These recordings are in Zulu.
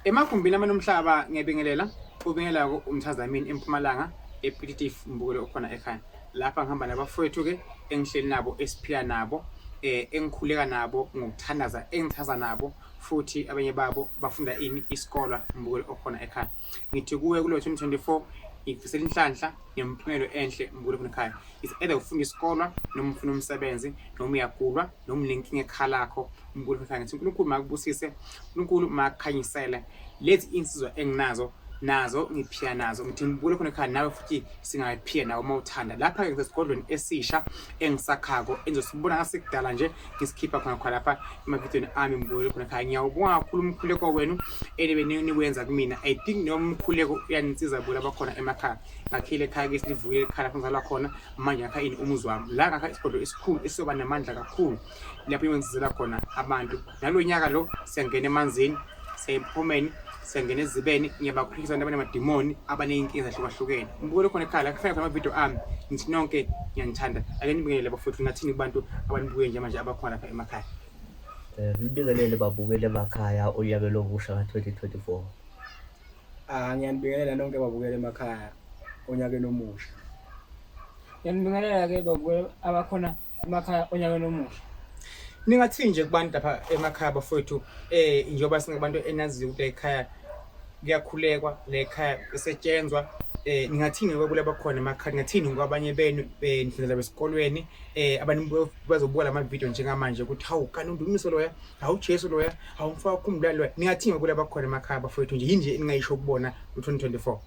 Emagumbini amanomhlaba ngiyabingelela ubingelako umthazamini empumalanga ePititif mbukelo okhona ekhaya lapha ngihamba nabafowethu ke engihleli nabo esiphila nabo engikhuleka nabo ngokuthandaza engithaza nabo futhi abanye babo bafunda ini isikole mbukelo okhona ekhaya ngithi kuwe kulo 2024 ngikufisela inhlanhla nemphumelo enhle mbukelo okhona ekhaya. It's either ufunda isikolwa noma ufuna umsebenzi noma uyagulwa noma unenkinga ekhala lakho uNkulunkulu ekhaya. Ngithi uNkulunkulu makubusise, uNkulunkulu makukhanyisele lezi insizwa enginazo nazo ngiphila nazo. Ngithi ngibukele khona ekhaya nawe futhi singaphila nawe uma uthanda. Lapha-ke ngisesigodlweni esisha engisakhako enizosibona ngasekudala nje ngisikhipha khona khona lapha emavidiyweni ami. Ngibukele khona ekhaya, ngiyawubonga kakhulu umkhuleko wenu enibe niwenza kumina. I think noma umkhuleko uyanisiza bula abakhona emakhaya. Ngakhile ekhaya ke silivukile ekhaya lapho ngizalwa khona, manje ngakha ini umuzi wami la, ngakha isigodlo esikhulu esizoba namandla kakhulu lapho ngizizela khona abantu. Nalo nyaka lo siyangena emanzini, siya emphomeni, siyangena ezibeni, ngiyabakhulisa abantu abanemadimoni abaney'nkinga ezahlukahlukene. Ngibukele khona ekhaya la kufika khona amavidiyo ami. Ngithi nonke ngiyanithanda, ake nibingelele bafowethu. Ngathini kubantu abanibuke njengamanje abakhona lapha emakhaya? Ngibingelele babukeli emakhaya onyakeni omusha ka-2024. Ah, ngiyanibingelela nonke babukeli emakhaya onyakeni omusha. Ngiyanibingelela ke babukeli abakhona emakhaya onyakeni omusha. Ningathini nje kubantu lapha emakhaya bafowethu, njengoba singabantu enaziyo ukuthi la ekhaya kuyakhulekwa, la ekhaya kusetshenzwa, ningathini kwabula abakhona emakhaya, ningathini kwabanye benu nifundela besikolweni, abantu bazobuka lama video njengamanje ukuthi hawu kanti uNdumiso loya, hawu Jesu loya, hawu mfowethu khumbulani loya. Ningathini kwabula abakhona emakhaya bafowethu nje, yini nje eningayisho kubona ku-2024?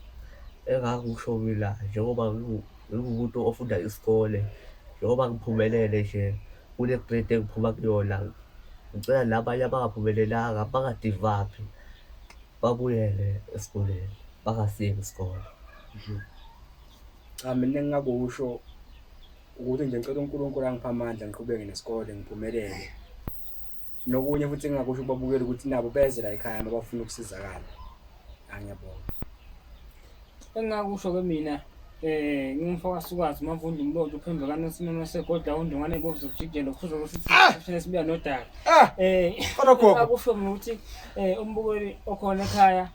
Engakusho mina njengoba ngingumuntu ofunda isikole, njengoba ngiphumelele nje kule grade engiphuma kuyona, ngicela nabanye abangaphumelelanga bangagive up, babuyele esikoleni, bangasiyeki isikole. Cha, mina engingakusho ukuthi nje ngicela uNkulunkulu angiphe amandla ngiqhubeke nesikole ngiphumelele. Nokunye futhi engingakusho kubabukeli ukuthi nabo beze la ekhaya uma bafuna ukusizakala. Ah, ngiyabonga. Engingakusho ke mina ngingumfo kaSukazi Mavundla umlotshi uphenduka nosinoma segodla undungane bovu zokujikijela ukhuza ukuthi sibuya nodaka. Kodwa gogo. Engingakusho mina ukuthi umbukeli okhona ekhaya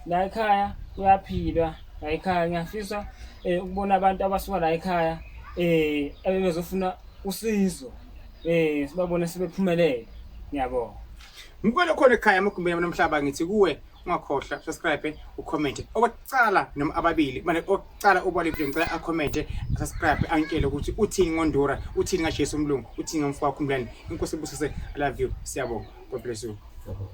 la ekhaya kuyaphilwa la ekhaya. Ngiyafisa ukubona abantu abasuka la ekhaya ebebezofuna usizo sibabone sebephumelele. Ngiyabonga. Ngibukele khona ekhaya emagumbini nomhlaba, ngithi kuwe ungakhohlwa subscribe, ucomment okokuqala noma ababili manje okokuqala ubale video, ngicela acomment, subscribe, angitshele ukuthi uthini ngoNdura, uthini ngaJesu umlungu, uthini ngomfowethu Khumbulani. Inkosi ibusise. I love you, siyabonga. God bless you. Ngiyabonga.